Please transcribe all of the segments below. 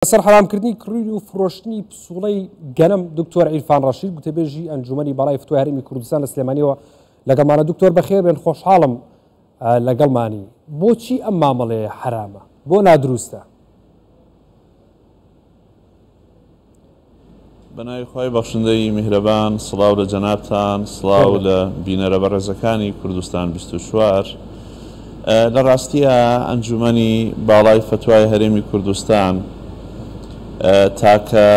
لەسەر حەرامکردنی کڕین و فرۆشتنی پسوڵەی گەنم دکتۆر عیرفان ڕەشید گوتەبێژی ئەنجومەنی باڵای فتوای هەرێمی کوردستان لە سلێمانیەوە لەگەڵمانە. دکتۆر بەخێر بێن، خۆشحاڵم لەگەڵمانی. بۆچی ئەم مامەڵەیە حەرامە؟ بۆ نادروستە؟ بەناوی خوای بەخشندەی میهرەبان، سڵاو لە جەنابتان، سڵاو لە بینەرە بەڕێزەکانی کوردستان 24. لە ڕاستیا ئەنجومەنی باڵای فەتوای هەرێمی کوردستان تاکە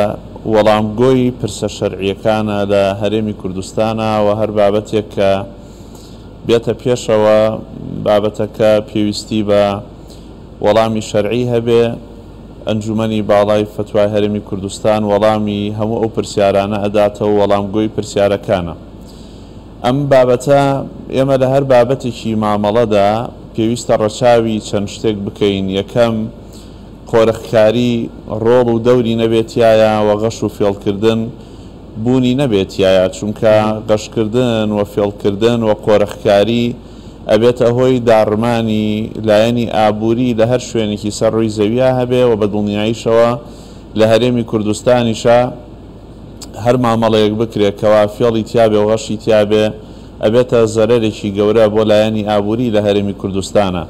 وەڵامگۆی پرسە شەرعییەکانە لە هەرێمی کوردستانا و هەر بابەتێک کە بێتە پێشەوە بابەتەکە پێویستی بە وەڵامی شەرعی هەبێ، ئەنجومەنی باڵای فەتوای هەرێمی کوردستان وەڵامی هەموو ئەو پرسیارانە ئەداتەوە، وەڵامگۆی پرسیارەکانە. ئەم بابەتە ئێمە لە هەر بابەتێکی مامەڵەدا پێویستە ڕەچاوی چەند شتێک بکەین، یەکەم، قۆرخکاری ڕۆڵ و دەوری نەبێ تیایا و غەش و فێڵکردن بوونی نەبێ تیایا، چونکە غەشکردن و فێڵکردن و قۆرخکاری ئەبێتە هۆی داڕمانی لایەنی ئابووری لە هەر شوێنێکی سەر ڕووی زەویا هەبێ و بە دڵنیاییشەوە لە هەرێمی کوردستانیشا هەر مامەڵەیەک بکرێ کەوا فێڵی تیابێ و غەشی تیابێ ئەبێتە زەرەرێکی گەورە بۆ لایەنی ئابووری لە هەرێمی کوردستانا.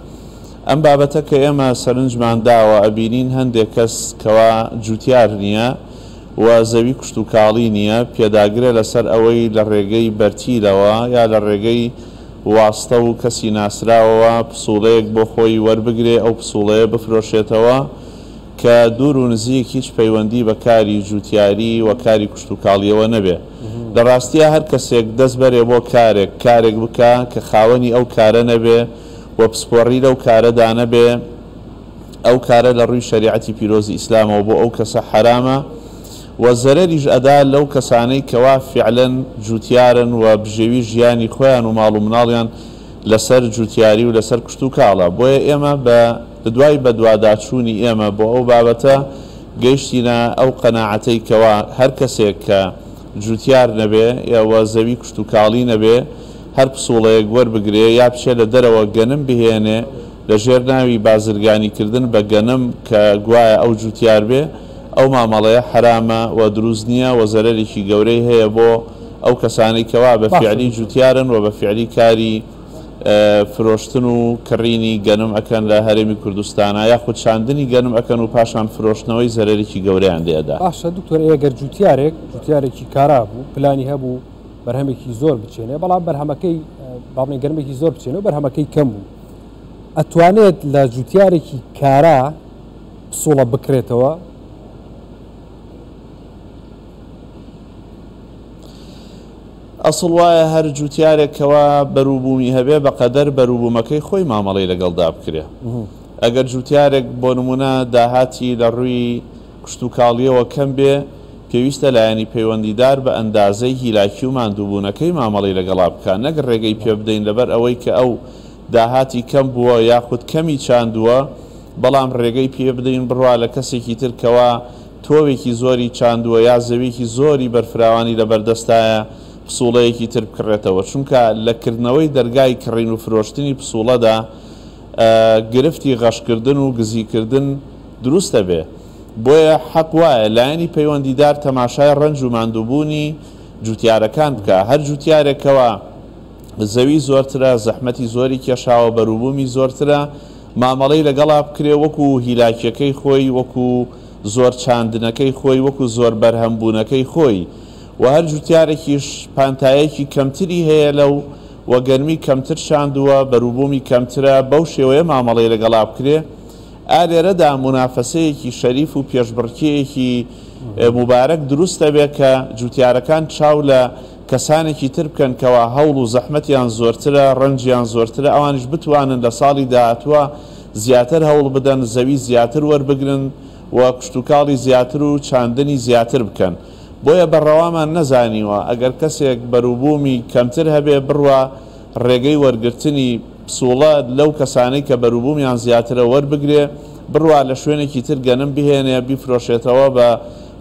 ئەم بابەتە کە ئێمە سەرنجمان داوە ئەبینین هەندێ کەس کەوا جووتیار نییە و زەوی کشتوکاڵی نییە پێداگرە لەسەر ئەوەی لە ڕێگەی بەرتیلەوە یا لە ڕێگەی واستە و کەسی ناسراوەوە پسوڵەیەک بۆ خۆی وەربگرێ ئەو پسوڵەیە بفرۆشێتەوە کە دوور و نزیک هیچ پەیوەندی بە کاری جووتیاری و کاری کشتوکاڵیەوە نەبێ. لە ڕاستیا هەر کەسێک دەست بەرێ بۆ کارێک، کارێک بکا کە خاوەنی ئەو کارە نەبێ و پسپۆڕی لەو کارەدا نەبێ، ئەو کارە لە ڕووی شەریعەتی پیرۆزی ئیسلامەوە بۆ ئەو کەسە حەرامە و زەرەریش ئەدا لەو کەسانەی کەوا فیعلەن جووتیارن و بژێوی ژیانی خۆیان و ماڵ و مناڵیان لەسەر جووتیاری و لەسەر کشتوکاڵە. بۆیە ئێمە بە دوای بەدواداچوونی ئێمە بۆ ئەو بابەتە گەیشتینە ئەو قەناعەتەی کەوا هەر کەسێک کە جووتیار نەبێ و زەوی کشتوکاڵی نەبێ هەر پسوڵەیەک وەربگرێ یا بچێ لە دەرەوە گەنم بهێنێ لە ژێر ناوی بازرگانی کردن بە گەنم کە گوایە ئەو جووتیار بێ ئەو مامەڵەیە حەرامە و دروست نییە و زەرەرێکی گەورەی هەیە بۆ ئەو کەسانەی کەوا بە باشە فیعلی دکتۆر. جووتیارن و بە فیعلی کاری فرۆشتن و کڕینی گەنم ئەکەن لە هەرێمی کوردستانا یاخود چاندنی گەنم ئەکەن و پاشان فرۆشتنەوەی زەرەرێکی گەورەیان لێ ئەدا. باشە دکتۆر ئێ گەر جوتیارێک جوتیارێکی کارا بوو پلانی هەبوو بەرهەمێکی زۆر بچێنێ بەڵام بەرهەمەکەی با بڵێین گەنمێکی زۆر بچێنێ و بەرهەمەکەی کەم بوو ئەتوانێت لە جوتیارێکی کارا پسوڵە بکرێتەوە؟ ئەسڵ وایە هەر جوتیارێک کەوا بەروبوومی هەبێ بەقەدەر بەروبوومەکەی خۆی مامەڵەی لەگەڵدا بکرێ. ئەگەر جوتیارێک بۆ نموونە داهاتی لە ڕووی کشتوکاڵییەوە کەم بێ، پێویستە لایەنی پەیوەندیدار بە ئەندازەی هیلاکی و ماندووبوونەکەی مامەڵەی لەگەڵا بکا نەک ڕێگەی پێ بدەین لەبەر ئەوەی کە ئەو داهاتی کەم بووە یاخود کەمی چاندووە بەڵام ڕێگەی پێ بدەین بڕوا لە کەسێکی تر کەوا تۆوێکی زۆری چاندووە یا زەویەکی زۆری بەرفراوانی لەبەردەستایە پسوڵەیەکی تر بکڕێتەوە چونکە لە کردنەوەی دەرگای کڕین و فرۆشتنی پسوڵەدا گرفتی غەشکردن و گزیکردن دروست دەبێ بۆیە حەق وایە لایەنی پەیوەندیدار تەماشای ڕەنج و ماندووبوونی جوتیارەکان بکا هەر جوتیارێک کەوا زەوی زۆرترە زەحمەتی زۆری کێشاوە بەروبوومی زۆرترە مامەڵەی لەگەڵا بکرێ وەکو هیلاکیەکەی خۆی وەکو زۆر چاندنەکەی خۆی وەکو زۆر بەرهەم بوونەکەی خۆی وە هەر جوتیارێکیش پانتایەکی کەمتری هەیە لەو وە گەنمی کەمتر چاندووە بەروبوومی کەمترە بەو شێوەیە مامەڵەی لەگەڵا بکرێ ئا لێرەدا مونافەسەیەکی شەریف و پێشبڕکێیەکی موبارەک دروست دەبێ کە جوتیارەکان چاو لە کەسانێکی تر بکەن کەوا هەوڵ و زەحمەتیان زۆرترە، ڕەنجیان زۆرترە، ئەوانیش بتوانن لە ساڵی داهاتووا زیاتر هەوڵ بدەن، زەوی زیاتر وەربگرن و کشتوکاڵی زیاتر و چاندنی زیاتر بکەن. بۆیە بە ڕەوامان نەزانیوە ئەگەر کەسێک بەروبوومی کەمتر هەبێ بڕوا ڕێگەی وەرگرتنی پسوڵە لەو کەسانەی کە بەروبوومیان زیاترە وەربگرێ، بڕوا لە شوێنێکی تر گەنم بهێنێ بیفرۆشێتەوە بە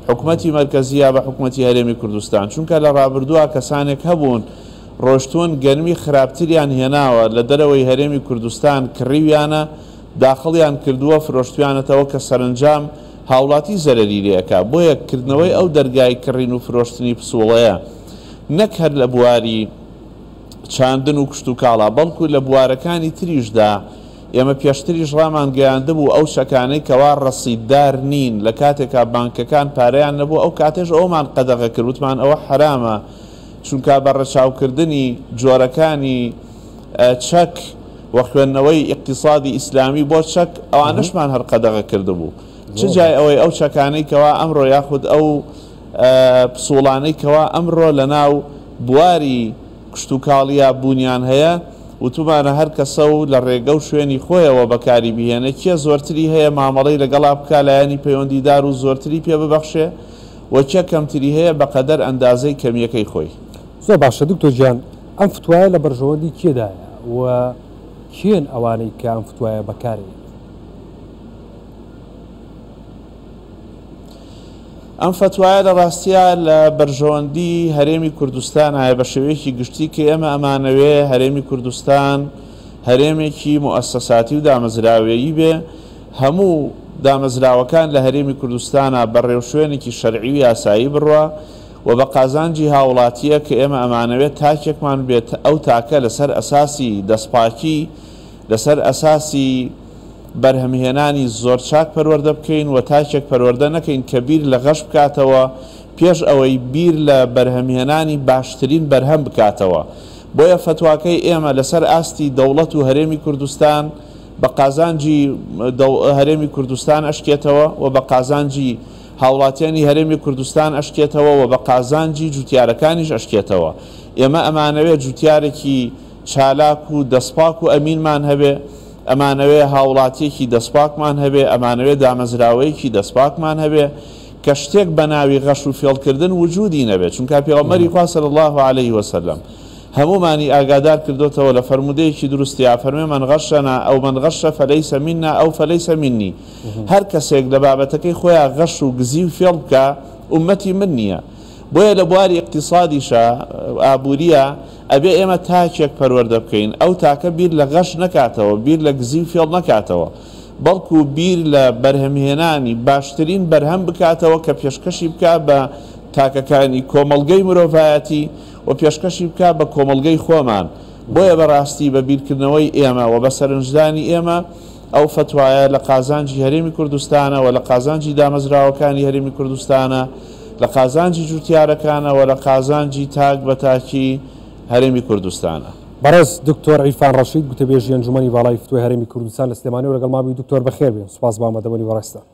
حکومەتی مەرکەزی یا بە حکومەتی هەرێمی کوردستان چونکە لە ڕابردووا کەسانێک هەبوون ڕۆشتوون گەنمی خراپتریان هێناوە لە دەرەوەی هەرێمی کوردستان کڕیویانە داخڵیان کردووە فرۆشتویانەتەوە کە سەرەنجام هاوڵاتی زەرەری لێ ئەکا. بۆیە کردنەوەی ئەو دەرگای کڕین و فرۆشتنی پسوڵەیە نەک هەر لە بواری چاندن و کشتوکاڵا بەڵکو لە بوارەکانی تریشدا ئێمە پێشتریش ڕامانگەیاندبوو ئەو چەکانەی کەوا ڕەسیددار نین لە کاتێکا بانکەکان پارەیان نەبوو ئەو کاتەش ئەوەمان قەدەغە کرد وتمان ئەوە حەرامە چونکا بە ڕەچاوکردنی جۆرەکانی چەک و خوێندنەوەی ئیقتیسادی ئیسلامی بۆ چەک ئەوانەشمان هەر قەدەغە کردبوو چ جای ئەوەی ئەو چەکانەی کەوا ئەمڕۆ یاخود ئەو پسوڵانەی کەوا ئەمڕۆ لەناو بواری کشتوکاڵیا بوونیان هەیە، وتومانە هەر کەسە و لە ڕێگە و شوێنی خۆیەوە بەکاری بهێنێ، کێ زۆرتری هەیە مامەڵەی لەگەڵا بکا لایەنی پەیوەندیدار و زۆرتری پێ ببەخشێ و کێ کەمتری هەیە بەقەدەر ئەندازەی کەمییەکەی خۆی. زۆر باشە دکتۆر گیان ئەم فتوایە لە بەرژەوەندی کێدایە و کێن ئەوانەی کە ئەم فتوایە بەکار ئەهێنن؟ ئەم فەتوایە لە ڕاستیا لە بەرژەوەندی هەرێمی کوردستانایە بە شێوەیەکی گشتی کە ئێمە ئەمانەوێ هەرێمی کوردستان هەرێمێکی موئەسەساتی و دامەزراوەیی بێ هەموو دامەزراوەکان لە هەرێمی کوردستانا بە ڕێوشوێنێکی شەرعی و یاسایی بڕوا و بە قازانجی هاوڵاتییە کە ئێمە ئەمانەوێ تاکێکمان بێت ئەو تاکە لەسەر ئەساسی دەستپاکی لەسەر ئەساسی بەرهەمهێنانی زۆر چاک پەروەردە بکەین و تاکێک پەروەردە نەکەین کە بیر لە غەش بکاتەوە پێش ئەوەی بیر لە بەرهەمهێنانی باشترین بەرهەم بکاتەوە. بۆیە فەتواکەی ئێمە لەسەر ئاستی دەوڵەت و هەرێمی کوردستان بە قازانجی هەرێمی کوردستان ئەشکێتەوە و بە قازانجی هاوڵاتیانی هەرێمی کوردستان ئەشکێتەوە و بە قازانجی جوتیارەکانیش ئەشکێتەوە. ئێمە ئەمانەوێ جوتیارێکی چالاک و دەستپاک و ئەمینمان هەبێ، ئەمانەوێ هاوڵاتیەکی دەستپاکمان هەبێ، ئەمانەوێ دامەزراوەیەکی دەستپاکمان هەبێ کە شتێک بە ناوی غەش و فێڵکردن وجودی نەبێ، چونکا پێغەمبەری خوا صلی اللە علیه وسلم هەموومانی ئاگادار کردۆتەوە لە فەرموودەیەکی دروستیا فەرموێ من غشنا او من غش فلیس منا او فلیس منی هەر کەسێک لە بابەتەکەی خۆیا غەش و گزی و فێڵ بکا ئوممەتی من نیە بۆیە لە بواری ئیقتیسادیشا ئابووریا ئەبێ ئێمە تاکێک پەروەردە بکەین، ئەو تاکە بیر لە غەش نەکاتەوە، بیر لە گزی و فێڵ نەکاتەوە، بەڵکو بیر لە بەرهەمهێنانی باشترین بەرهەم بکاتەوە کە پێشکەشی بکا بە تاکەکانی کۆمەڵگەی مرۆڤایەتی و پێشکەشی بکا بە کۆمەڵگەی خۆمان. بۆیە بە ڕاستی بە بیرکردنەوەی ئێمە و بە سەرنجدانی ئێمە ئەو فەتوایە لە قازانجی هەرێمی کوردستانە و لە قازانجی دامەزراوەکانی هەرێمی کوردستانە، لە قازانجی جوتیارەکانە و لە قازانجی تاک بە تاکی هەرێمی کوردستانە. بەڕێز دکتۆر عیرفان ڕەشید گوتەبێژی ئەنجومەنی باڵای فتوای هەرێمی کوردستان لە سلێمانیەوە لەگەڵمان بووی، دکتۆر بەخێر بێن، سوپاس بۆ ئامادەبوونی بەڕێزتان.